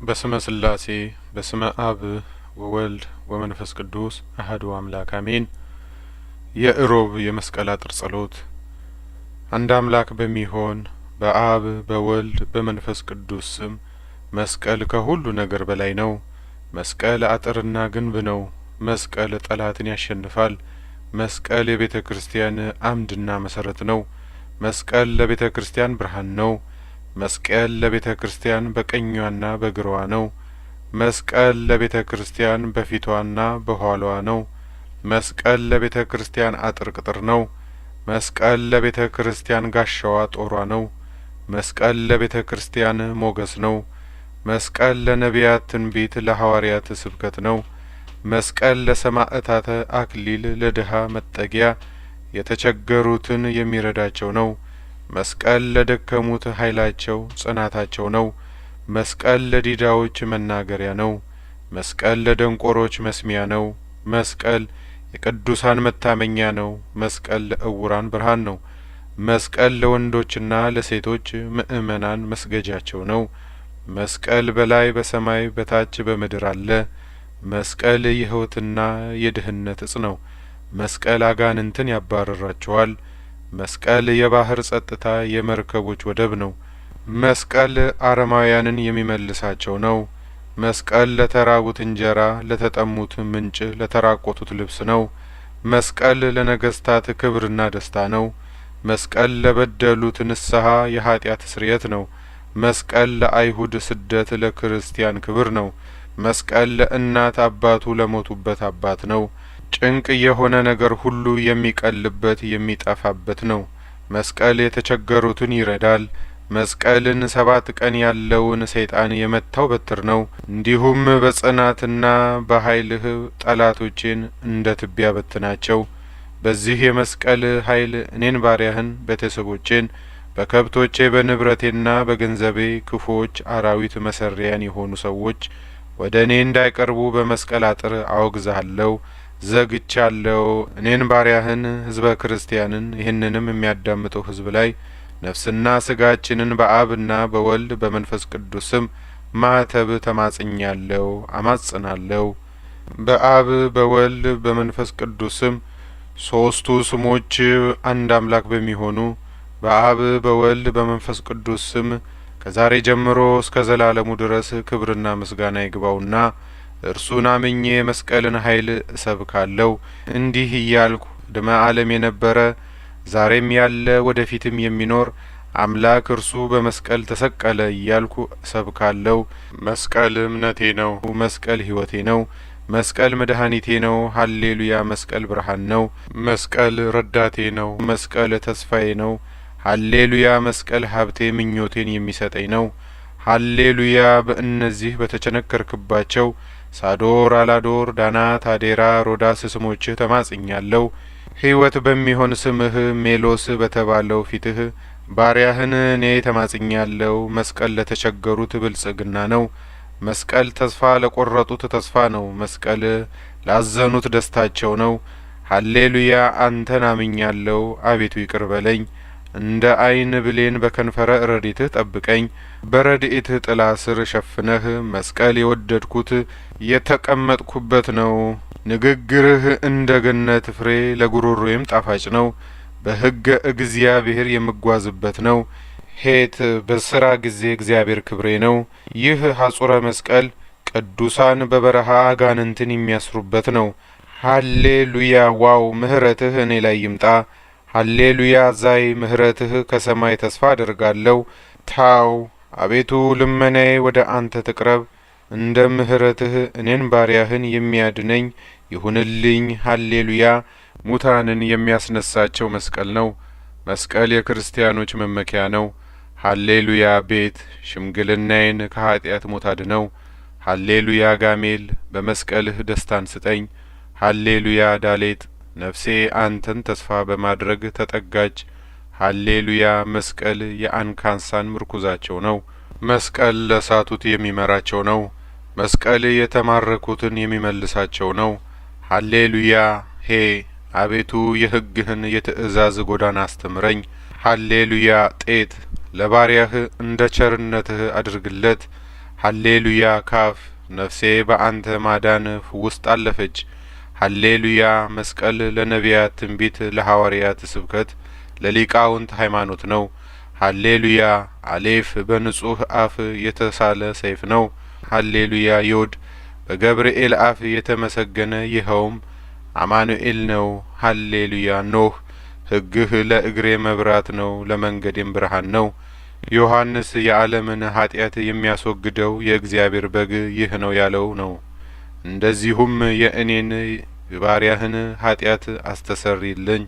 በስመ ስላሴ በስመ አብ ወወልድ ወመንፈስ ቅዱስ አሐዱ አምላክ አሜን። የእሮብ የመስቀል አጥር ጸሎት። አንድ አምላክ በሚሆን በአብ በወልድ በመንፈስ ቅዱስ ስም መስቀል ከሁሉ ነገር በላይ ነው። መስቀል አጥርና ግንብ ነው። መስቀል ጠላትን ያሸንፋል። መስቀል የቤተ ክርስቲያን አምድና መሰረት ነው። መስቀል ለቤተ ክርስቲያን ብርሃን ነው። መስቀል ለቤተ ክርስቲያን በቀኟና በግራዋ ነው። መስቀል ለቤተ ክርስቲያን በፊቷና በኋላዋ ነው። መስቀል ለቤተ ክርስቲያን አጥር ቅጥር ነው። መስቀል ለቤተ ክርስቲያን ጋሻዋ ጦሯ ነው። መስቀል ለቤተ ክርስቲያን ሞገስ ነው። መስቀል ለነቢያት ትንቢት፣ ለሐዋርያት ስብከት ነው። መስቀል ለሰማዕታት አክሊል፣ ለድሀ መጠጊያ፣ የተቸገሩትን የሚረዳቸው ነው። መስቀል ለደከሙት ኃይላቸው ጽናታቸው ነው። መስቀል ለዲዳዎች መናገሪያ ነው። መስቀል ለደንቆሮች መስሚያ ነው። መስቀል የቅዱሳን መታመኛ ነው። መስቀል ለዕውራን ብርሃን ነው። መስቀል ለወንዶችና ለሴቶች ምእመናን መስገጃቸው ነው። መስቀል በላይ በሰማይ በታች በምድር አለ። መስቀል የሕይወትና የድህነት እጽ ነው። መስቀል አጋንንትን ያባርራቸዋል። መስቀል የባህር ጸጥታ የመርከቦች ወደብ ነው። መስቀል አረማውያንን የሚመልሳቸው ነው። መስቀል ለተራቡት እንጀራ፣ ለተጠሙት ምንጭ፣ ለተራቆቱት ልብስ ነው። መስቀል ለነገስታት ክብርና ደስታ ነው። መስቀል ለበደሉት ንስሐ የኃጢአት ስርየት ነው። መስቀል ለአይሁድ ስደት፣ ለክርስቲያን ክብር ነው። መስቀል ለእናት አባቱ ለሞቱበት አባት ነው። ጭንቅ የሆነ ነገር ሁሉ የሚቀልበት የሚጠፋበት ነው። መስቀል የተቸገሩትን ይረዳል። መስቀልን 7 ቀን ያለውን ሰይጣን የመታው በትር ነው። እንዲሁም በጽናትና በኃይልህ ጠላቶቼን እንደ ትቢያ በትናቸው። በዚህ የመስቀል ኃይል እኔን ባሪያህን ቤተሰቦቼን በከብቶቼ በንብረቴና በገንዘቤ ክፉዎች አራዊት መሰሪያን የሆኑ ሰዎች ወደ እኔ እንዳይቀርቡ በመስቀል አጥር አወግዝሃለሁ፣ ዘግቻለሁ። እኔን ባሪያህን ህዝበ ክርስቲያንን ይህንንም የሚያዳምጠው ህዝብ ላይ ነፍስና ስጋችንን በአብና በወልድ በመንፈስ ቅዱስ ስም ማህተብ ተማጽኛለሁ፣ አማጽናለሁ። በአብ በወልድ በመንፈስ ቅዱስ ስም ሶስቱ ስሞች አንድ አምላክ በሚሆኑ በአብ በወልድ በመንፈስ ቅዱስ ስም ከዛሬ ጀምሮ እስከ ዘላለሙ ድረስ ክብርና ምስጋና ይግባውና እርሱን አምኜ የመስቀልን ኃይል እሰብካለሁ። እንዲህ እያልኩ ቅድመ ዓለም የነበረ ዛሬም ያለ ወደፊትም የሚኖር አምላክ እርሱ በመስቀል ተሰቀለ እያልኩ እሰብካለሁ። መስቀል እምነቴ ነው። መስቀል ሕይወቴ ነው። መስቀል መድኃኒቴ ነው። ሀሌሉያ። መስቀል ብርሃን ነው። መስቀል ረዳቴ ነው። መስቀል ተስፋዬ ነው። ሀሌሉያ። መስቀል ሀብቴ ምኞቴን የሚሰጠኝ ነው። ሀሌሉያ። በእነዚህ በተቸነከርክባቸው ሳዶር፣ አላዶር፣ ዳናት፣ አዴራ፣ ሮዳስ ስሞችህ ተማጽኛለሁ። ሕይወት በሚሆን ስምህ ሜሎስ በተባለው ፊትህ ባሪያህን እኔ ተማጽኛለሁ። መስቀል ለተቸገሩት ብልጽግና ነው። መስቀል ተስፋ ለቆረጡት ተስፋ ነው። መስቀል ላዘኑት ደስታቸው ነው። ሀሌሉያ። አንተን አምኛለሁ፣ አቤቱ ይቅር በለኝ። እንደ ዓይን ብሌን በከንፈረ ረድኤትህ ጠብቀኝ። በረድኤትህ ጥላ ስር ሸፍነህ መስቀል የወደድኩት የተቀመጥኩበት ነው። ንግግርህ እንደ ገነት ፍሬ ለጉሮሮዬም ጣፋጭ ነው። በሕገ እግዚአብሔር የምጓዝበት ነው። ሄት በስራ ጊዜ እግዚአብሔር ክብሬ ነው። ይህ ሐጹረ መስቀል ቅዱሳን በበረሃ አጋንንትን የሚያስሩበት ነው። ሀሌሉያ ዋው ምህረትህ እኔ ላይ ይምጣ። ሀሌሉያ ዛይ ምህረትህ ከሰማይ ተስፋ አደርጋለሁ። ታው አቤቱ ልመናዬ ወደ አንተ ትቅረብ፣ እንደ ምህረትህ እኔን ባሪያህን የሚያድነኝ ይሁንልኝ። ሀሌሉያ። ሙታንን የሚያስነሳቸው መስቀል ነው። መስቀል የክርስቲያኖች መመኪያ ነው። ሀሌሉያ ቤት ሽምግልናዬን ከኃጢአት ሞት አድነው። ሀሌሉያ ጋሜል በመስቀልህ ደስታን ስጠኝ። ሀሌሉያ ዳሌጥ ነፍሴ አንተን ተስፋ በማድረግ ተጠጋች። ሀሌሉያ መስቀል የአንካሳን ምርኩዛቸው ነው። መስቀል ለሳቱት የሚመራቸው ነው። መስቀል የተማረኩትን የሚመልሳቸው ነው። ሀሌሉያ ሄ አቤቱ የሕግህን የትእዛዝ ጎዳና አስተምረኝ። ሀሌሉያ ጤት ለባሪያህ እንደ ቸርነትህ አድርግለት። ሀሌሉያ ካፍ ነፍሴ በአንተ ማዳን ውስጥ አለፈች። ሀሌሉያ መስቀል ለነቢያት ትንቢት፣ ለሐዋርያት ስብከት፣ ለሊቃውንት ሃይማኖት ነው። ሀሌሉያ አሌፍ በንጹህ አፍ የተሳለ ሰይፍ ነው። ሀሌሉያ ዮድ በገብርኤል አፍ የተመሰገነ ይኸውም አማኑኤል ነው። ሀሌሉያ ኖህ ሕግህ ለእግሬ መብራት ነው፣ ለመንገዴም ብርሃን ነው። ዮሐንስ የዓለምን ኃጢአት የሚያስወግደው የእግዚአብሔር በግ ይህ ነው ያለው ነው። እንደዚሁም የእኔን የባሪያህን ኃጢአት አስተሰርይልኝ።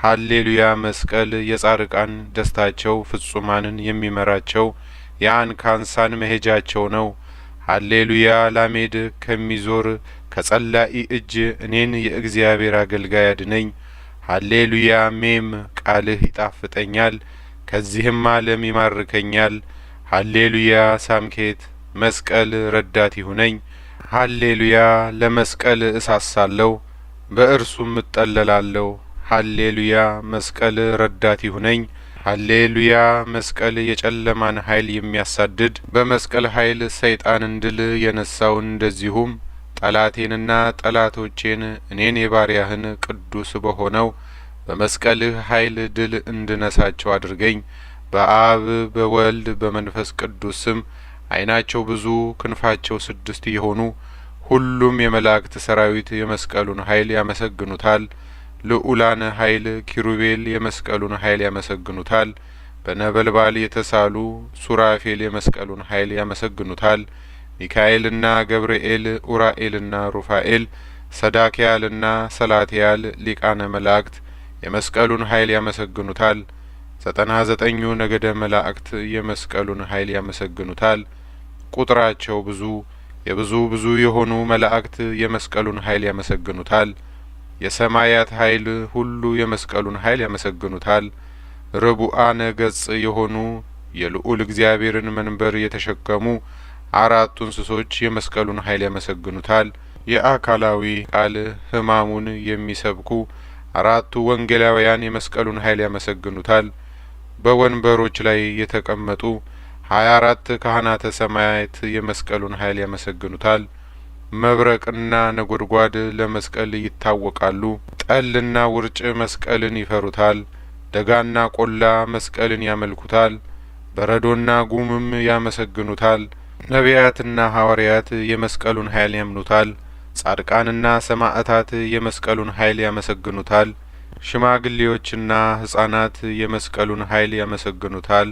ሀሌሉያ መስቀል የጻድቃን ደስታቸው ፍጹማንን የሚመራቸው የአንካሳን መሄጃቸው ነው። ሀሌሉያ ላሜድ ከሚዞር ከጸላኢ እጅ እኔን የእግዚአብሔር አገልጋይ አድነኝ። ሀሌሉያ ሜም ቃልህ ይጣፍጠኛል፣ ከዚህም ዓለም ይማርከኛል። ሀሌሉያ ሳምኬት መስቀል ረዳት ይሁነኝ። ሀሌሉያ ለመስቀል እሳሳለሁ፣ በእርሱም እጠለላለሁ። ሀሌሉያ መስቀል ረዳት ይሁነኝ። ሀሌሉያ መስቀል የጨለማን ኃይል የሚያሳድድ በመስቀል ኃይል ሰይጣንን ድል የነሳው እንደዚሁም ጠላቴንና ጠላቶቼን እኔን የባሪያህን ቅዱስ በሆነው በመስቀልህ ኃይል ድል እንድነሳቸው አድርገኝ። በአብ በወልድ በመንፈስ ቅዱስ ስም ዓይናቸው ብዙ ክንፋቸው ስድስት የሆኑ ሁሉም የመላእክት ሰራዊት የመስቀሉን ኃይል ያመሰግኑታል። ልኡላን ኃይል ኪሩቤል የመስቀሉን ኃይል ያመሰግኑታል። በነበልባል የተሳሉ ሱራፌል የመስቀሉን ኃይል ያመሰግኑታል። ሚካኤልና ገብርኤል፣ ኡራኤልና ሩፋኤል፣ ሰዳኪያልና ሰላትያል ሊቃነ መላእክት የመስቀሉን ኃይል ያመሰግኑታል። 99ኙ ነገደ መላእክት የመስቀሉን ኃይል ያመሰግኑታል። ቁጥራቸው ብዙ የብዙ ብዙ የሆኑ መላእክት የመስቀሉን ኃይል ያመሰግኑታል። የሰማያት ኃይል ሁሉ የመስቀሉን ኃይል ያመሰግኑታል። ርቡአነ ገጽ የሆኑ የልዑል እግዚአብሔርን መንበር የተሸከሙ አራቱ እንስሶች የመስቀሉን ኃይል ያመሰግኑታል። የአካላዊ ቃል ሕማሙን የሚሰብኩ አራቱ ወንጌላውያን የመስቀሉን ኃይል ያመሰግኑታል። በወንበሮች ላይ የተቀመጡ 24 ካህናተ ሰማያት የመስቀሉን ኃይል ያመሰግኑታል። መብረቅና ነጐድጓድ ለመስቀል ይታወቃሉ። ጠልና ውርጭ መስቀልን ይፈሩታል። ደጋና ቆላ መስቀልን ያመልኩታል። በረዶና ጉምም ያመሰግኑታል። ነቢያትና ሐዋርያት የመስቀሉን ኃይል ያምኑታል። ጻድቃንና ሰማዕታት የመስቀሉን ኃይል ያመሰግኑታል። ሽማግሌዎችና ሕጻናት የመስቀሉን ኃይል ያመሰግኑታል።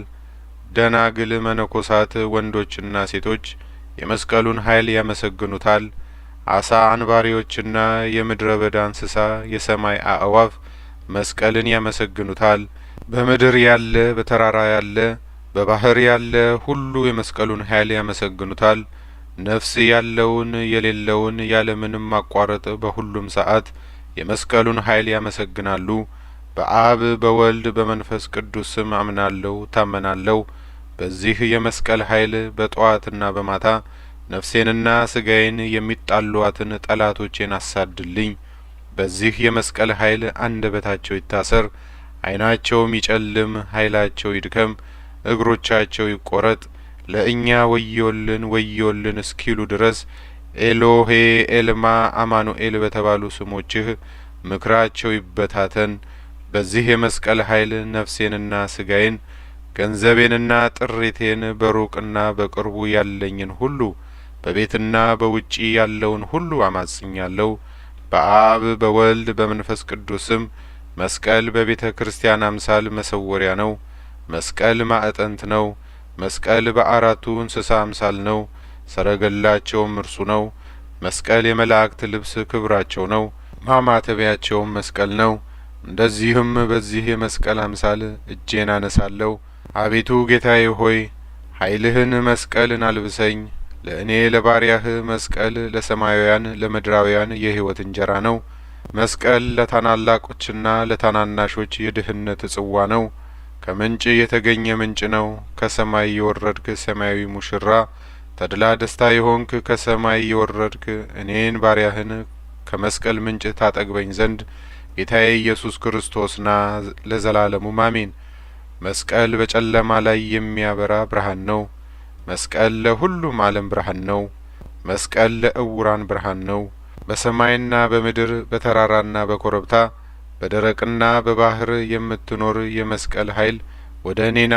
ደናግል፣ መነኮሳት፣ ወንዶችና ሴቶች የመስቀሉን ኃይል ያመሰግኑታል። አሳ አንባሪዎችና የምድረ በዳ እንስሳ፣ የሰማይ አእዋፍ መስቀልን ያመሰግኑታል። በምድር ያለ፣ በተራራ ያለ፣ በባህር ያለ ሁሉ የመስቀሉን ኃይል ያመሰግኑታል። ነፍስ ያለውን የሌለውን ያለምንም ማቋረጥ በሁሉም ሰዓት የመስቀሉን ኃይል ያመሰግናሉ። በአብ በወልድ በመንፈስ ቅዱስ ስም አምናለሁ ታመናለሁ። በዚህ የመስቀል ኃይል በጠዋትና በማታ ነፍሴንና ስጋዬን የሚጣሏትን ጠላቶቼን አሳድልኝ። በዚህ የመስቀል ኃይል አንደበታቸው ይታሰር፣ ዓይናቸውም ይጨልም፣ ኃይላቸው ይድከም፣ እግሮቻቸው ይቆረጥ፣ ለእኛ ወዮልን ወዮልን እስኪሉ ድረስ ኤሎሄ ኤልማ አማኑኤል በተባሉ ስሞችህ ምክራቸው ይበታተን። በዚህ የመስቀል ኃይል ነፍሴንና ስጋዬን ገንዘቤንና ጥሪቴን በሩቅና በቅርቡ ያለኝን ሁሉ በቤትና በውጪ ያለውን ሁሉ አማጽኛለሁ። በአብ በወልድ በመንፈስ ቅዱስም መስቀል በቤተ ክርስቲያን አምሳል መሰወሪያ ነው። መስቀል ማዕጠንት ነው። መስቀል በአራቱ እንስሳ አምሳል ነው። ሰረገላቸውም እርሱ ነው። መስቀል የመላእክት ልብስ ክብራቸው ነው። ማማተቢያቸውም መስቀል ነው። እንደዚህም በዚህ የመስቀል አምሳል እጄን አነሳለሁ። አቤቱ ጌታዬ ሆይ ኃይልህን መስቀልን አልብሰኝ። ለእኔ ለባሪያህ መስቀል ለሰማያውያን ለምድራውያን የሕይወት እንጀራ ነው። መስቀል ለታላላቆችና ለታናናሾች የድህነት ጽዋ ነው። ከምንጭ የተገኘ ምንጭ ነው። ከሰማይ የወረድክ ሰማያዊ ሙሽራ ተድላ ደስታ የሆንክ ከሰማይ የወረድክ እኔን ባሪያህን ከመስቀል ምንጭ ታጠግበኝ ዘንድ ጌታዬ ኢየሱስ ክርስቶስ ና ለዘላለሙ አሜን። መስቀል በጨለማ ላይ የሚያበራ ብርሃን ነው። መስቀል ለሁሉም ዓለም ብርሃን ነው። መስቀል ለዕውራን ብርሃን ነው። በሰማይና በምድር በተራራና በኮረብታ በደረቅና በባህር የምትኖር የመስቀል ኃይል ወደ እኔና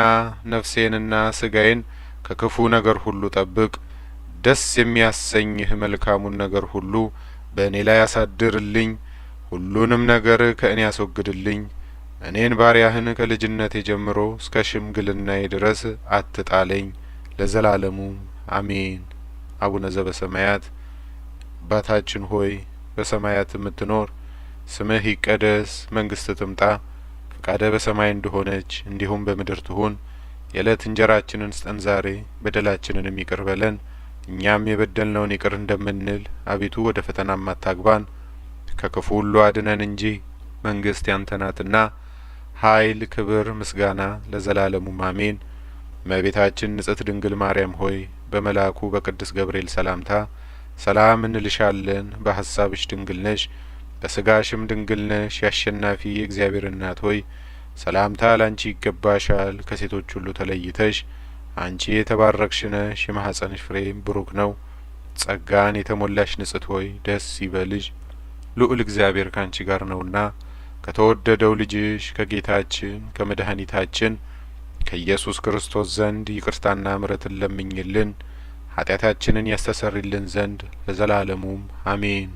ነፍሴንና ስጋዬን ከክፉ ነገር ሁሉ ጠብቅ። ደስ የሚያሰኝህ መልካሙን ነገር ሁሉ በእኔ ላይ አሳድርልኝ። ሁሉንም ነገር ከእኔ አስወግድልኝ። እኔን ባሪያህን ከልጅነቴ ጀምሮ እስከ ሽምግልናዬ ድረስ አትጣለኝ፣ ለዘላለሙ አሜን። አቡነ ዘበሰማያት አባታችን ሆይ በሰማያት የምትኖር፣ ስምህ ይቀደስ፣ መንግስትህ ትምጣ፣ ፈቃድህ በሰማይ እንደሆነች እንዲሁም በምድር ትሁን። የዕለት እንጀራችንን ስጠን ዛሬ፣ በደላችንንም ይቅር በለን እኛም የበደልነውን ይቅር እንደምንል፣ አቤቱ ወደ ፈተናም አታግባን፣ ከክፉ ሁሉ አድነን እንጂ መንግስት ያንተ ናትና፣ ኃይል፣ ክብር፣ ምስጋና ለዘላለሙም አሜን። እመቤታችን ንጽሕት ድንግል ማርያም ሆይ በመልአኩ በቅዱስ ገብርኤል ሰላምታ ሰላም እንልሻለን። በሀሳብሽ ድንግል ነሽ፣ በስጋሽም ድንግል ነሽ። የአሸናፊ የእግዚአብሔር እናት ሆይ ሰላምታ ላንቺ ይገባሻል። ከሴቶች ሁሉ ተለይተሽ አንቺ የተባረክሽ ነሽ፣ የማኅፀንሽ ፍሬም ብሩክ ነው። ጸጋን የተሞላሽ ንጽሕት ሆይ ደስ ይበልሽ፣ ልዑል እግዚአብሔር ካንቺ ጋር ነውና ከተወደደው ልጅሽ ከጌታችን ከመድኃኒታችን ከኢየሱስ ክርስቶስ ዘንድ ይቅርታና ምሕረትን ለምኝልን ኃጢአታችንን ያስተሰርይልን ዘንድ ለዘላለሙም አሜን።